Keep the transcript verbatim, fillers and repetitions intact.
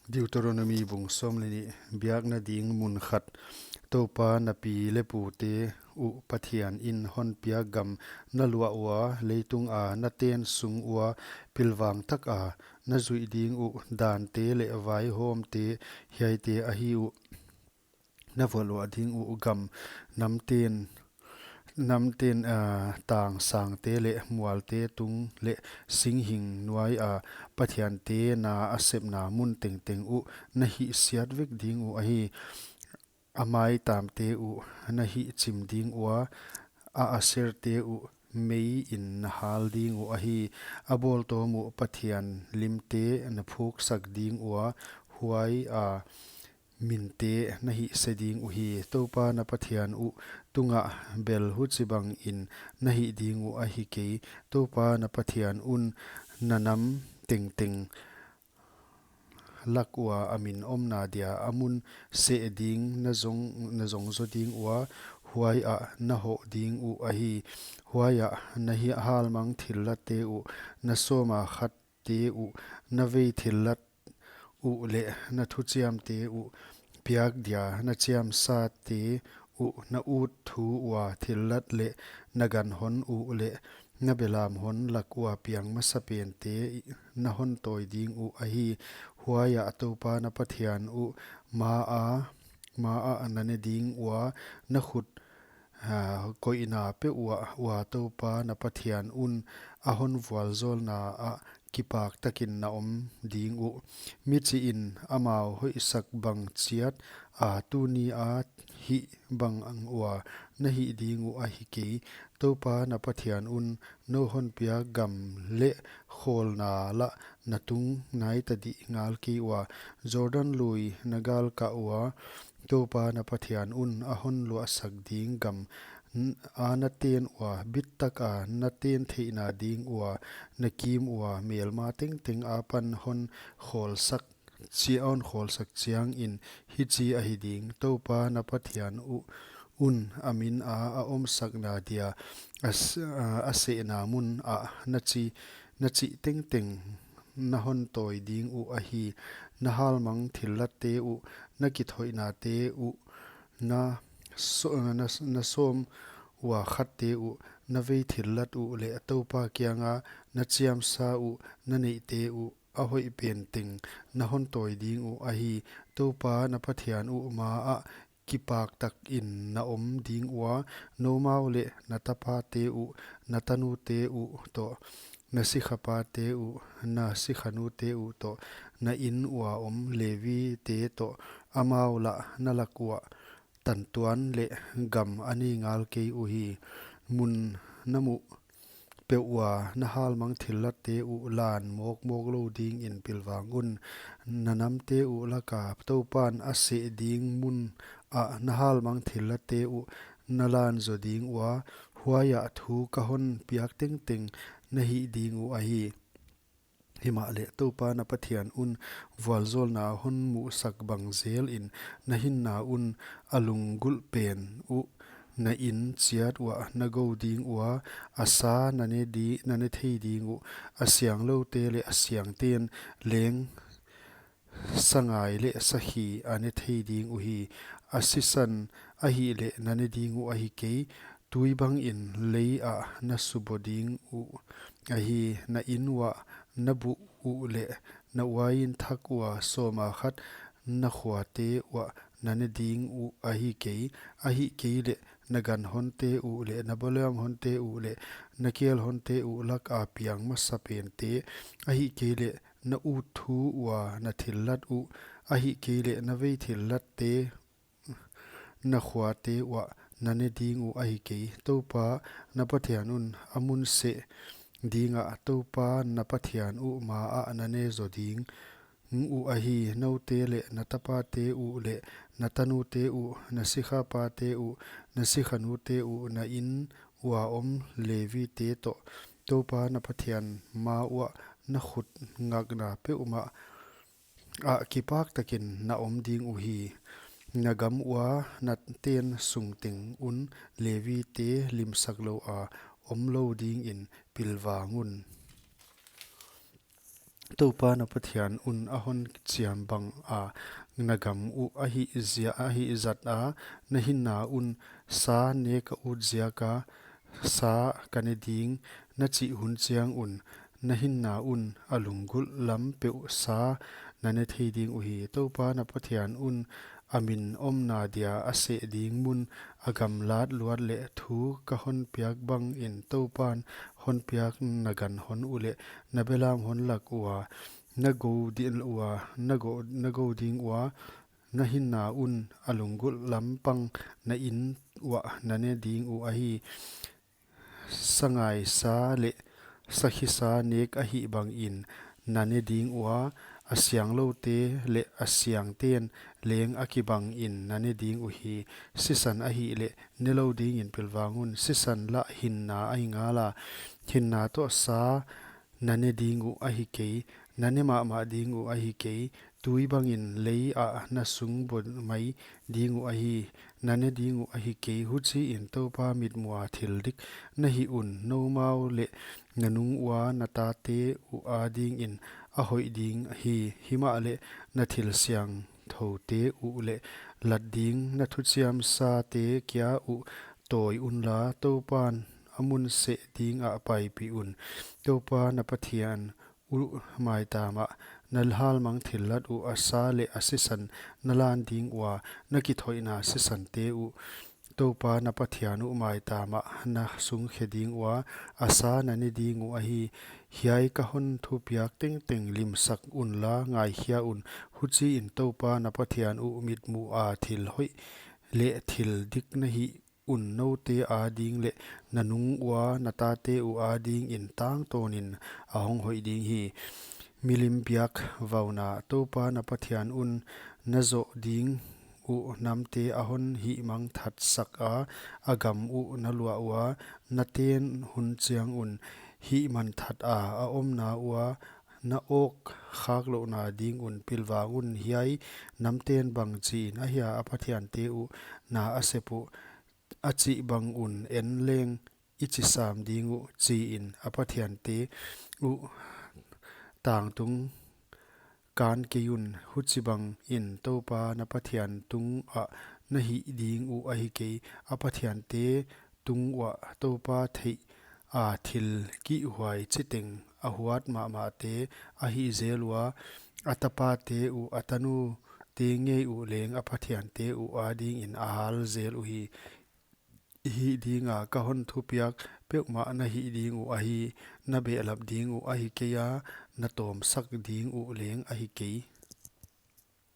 Deuteronomi bung sawm leh nih. Biakna ding mun khat. Toupa na pi leh pute uh Pathian in hon piak gam na luah ua, leitung a na ten sung ua pilvang tak a na zuih ding uh dante leh vaihawmte hiaite ahi uh. Na vualzawl ding uh gam, namten, namten, ah, tang sangte leh mualte tung leh singhing nuai a pathiante na a sepna mun tengteng uh na hihsiat vek ding uh ahi. A maitamte uh na hihchim ding ua, a Aserte uh mei in na hal ding uh ahi. A bawltawm uh pathian limte na phuksak ding ua, huai a minte na hihse ding uhi. Toupa na Pathian uh tungah bel huchibang in na hih ding uh ahi kei. Toupa na Pathian un na nam tengteng lak ua a min omna dia a mun seh ding na zong, na zong zo ding ua, huai ah na hoh ding uh ahi. Huai ah na hi halmang thillatte uh, na sawma khat te uh, na vei thillat uh leh na thuchiamte uh piak dia na chiamsate uh, na ut thu ua thillat leh na ganhon uh leh na belam hon lak ua piang masapente na hon tawi ding uh ahi. Huai ah Toupa na Pathian uh ma a, ma ah na ne ding ua, na khut, ah, koihna peuh ua, ua Toupa na Pathian un a hon vualzawlna ah kipak takin na om ding uh. Mi chih in amau hoihsak bang chiat a tuni a hih bang ua na hih ding uh ahi kei. Toupa na Pathian un nou hon piak gam leh khawlna lah na tung nai ta dih ngal kei ua, Jordan lui na galkah ua, Toupa na Pathian un a hon luahsak ding gam n-, a na ten ua, bit tak a na ten theihna ding ua, na kim ua, melma tengteng apan hon khawlsak chi-, hon khawlsak chiang in hichi ahi ding. Toupa na Pathian uh un a min a a omsakna dia a s-, a, a sehna mun ah na chi, na chih tengteng na hon tawi ding uh ahi. Na halmang thillatte uh, na kithoihnate uh, na so-, na, na sawm ua khatte uh, na vei thillat uh leh Toupa kianga na chiamsa uh, na neihte uh a hoih pen teng na hon tawi ding uh ahi. Toupa na Pathian uh ma ah kipak takin na om ding ua, noumau leh na tapate uh, na tanute uh toh, na sikhapate uh, na sikhanute uh toh, na inn ua om Levite toh, amau lah na lak ua tantuan leh gam a nei ngal kei uhi. Mun na muh peuh ua na halmang thillatte uh lan mawkmawk lou dingin pilvang un. Na namte uh laka Toupan a seh ding mun ah na halmang thillatte uh na lan zo ding ua, huai ah thu ka hon piak tengteng na hih ding uh ahi. Himahleh Toupa na Pathian un vualzawlna hon muhsak bang zelin na hinna un a lunggulh pen uh na inn chiat uah na go ding ua, a sa na ne di-, na ne thei ding uh, a siangloute leh a siangten leng sangai leh sakhi a ne thei ding uhi. A sisan ahihleh na ne ding uh ahi kei, tui bangin lei ah na subo ding uh ahi. Na inn uah na buh uh leh na uain thak ua sawma khat na khuate uah na ne ding uh ahi kei, ahihkeileh na ganhonte uh leh na bawlhonte uh leh na kelhonte uh laka piang masapente, ahihkeileh na ut thu ua na thillat uh, ahihkeileh na vei thillatte na khuate uah na ne ding uh ahi kei. Toupa na Pathian un a mun seh dingah Toupa na Pathian uh ma ah na ne zo ding uh ahi. Noute leh na tapate uh leh na tanute uh, na sikhapate uh, na sikhanute uh, na inn ua om Levite toh, Toupa na Pathian ma uah na khut ngakna peuhmah ah kipak takin na om ding uhi. Na gam ua na ten sung teng un Levite limsak lou a om lou dingin pilvang un. Toupa na Pathian un a hon chiam banga na gam uh a hih zia, a hih zata, na hinna un sa nek a ut ziaka sa ka ne ding na chih hun chiang un, na hinna un a lunggulh lam peuh sa na ne thei ding uhi. Toupa na Pathian un a min omna dia a seh ding mun, a gamlat luat leh thu ka hon piak bangin Toupan hon piak na gan hon uleh na belam hon lak ua, na go ding ua, na go, na go ding ua, na hinna un a lunggulh lam pang na inn uah na ne ding uh ahi. Sangai sa leh sakhi sa nek ahih bangin na ne ding ua, a siangloute leh a siangten leng a kibangin na ne ding uhi. Sisan ahih leh ne lou dingin pilvang un, sisan lah hinna ahi ngala, hinna toh sa na ne ding uh ahi kei, na ne mahmah ding uh ahi kei, tui bangin lei ah na sung bon mai ding uh ahi, na ne ding uh ahi kei. Huchiin Toupa mitmuh a thil dik na hih un, noumau leh na nung ua na tate uh adingin a hoih ding hi. Himahleh na thil siangthoute uh leh lat ding na thuchiam sate kia uh tawi unla, Toupan a mun seh dingah paipih un. Toupa na Pathian uh maitamah na halmang thillat uh a sa leh a sisan na lan ding ua, na kithoihna sisante uh Toupa na Pathian uh maitamah na sungkhe ding ua, a sa na ne ding uh ahi. Hiai ka hon thupiak tengteng limsak unla ngaikhia un. Huchiin Toupa na Pathian uh mitmuh a thil hoih leh thil dik na hih un, noute ading leh na nung ua na tate uh adingin tangtawnin a hong hoih ding hi. Milim biak vauna. Toupa na Pathian un na zoh ding uh namte a hon hihmangthat saka, a gam uh na luah ua, na ten hun chiang un hihmangthata a omna ua na awk khak louhna ding un pilvang un. Hiai namten bangchiin ahia a pathiante uh na a sep uh, a chih bang un en leng i chi sam ding uh, chiin a pathiante uh tangtung kan kei un. Huchibangin Toupa na Pathian tungah na hih ding uh ahi kei. A pathiante tung uah Toupa theih a thil kihhuai chiteng a huat mahmahte a hih zel ua, a tapate uh, a tanute ngei uh leng a pathiante uh adingin a hal zel uhi. Hih dinga ka hon thupiak peuhmah na hih ding uh ahi. Na behlap ding uh ahi keia, na tawmsak ding uh leng ahi kei.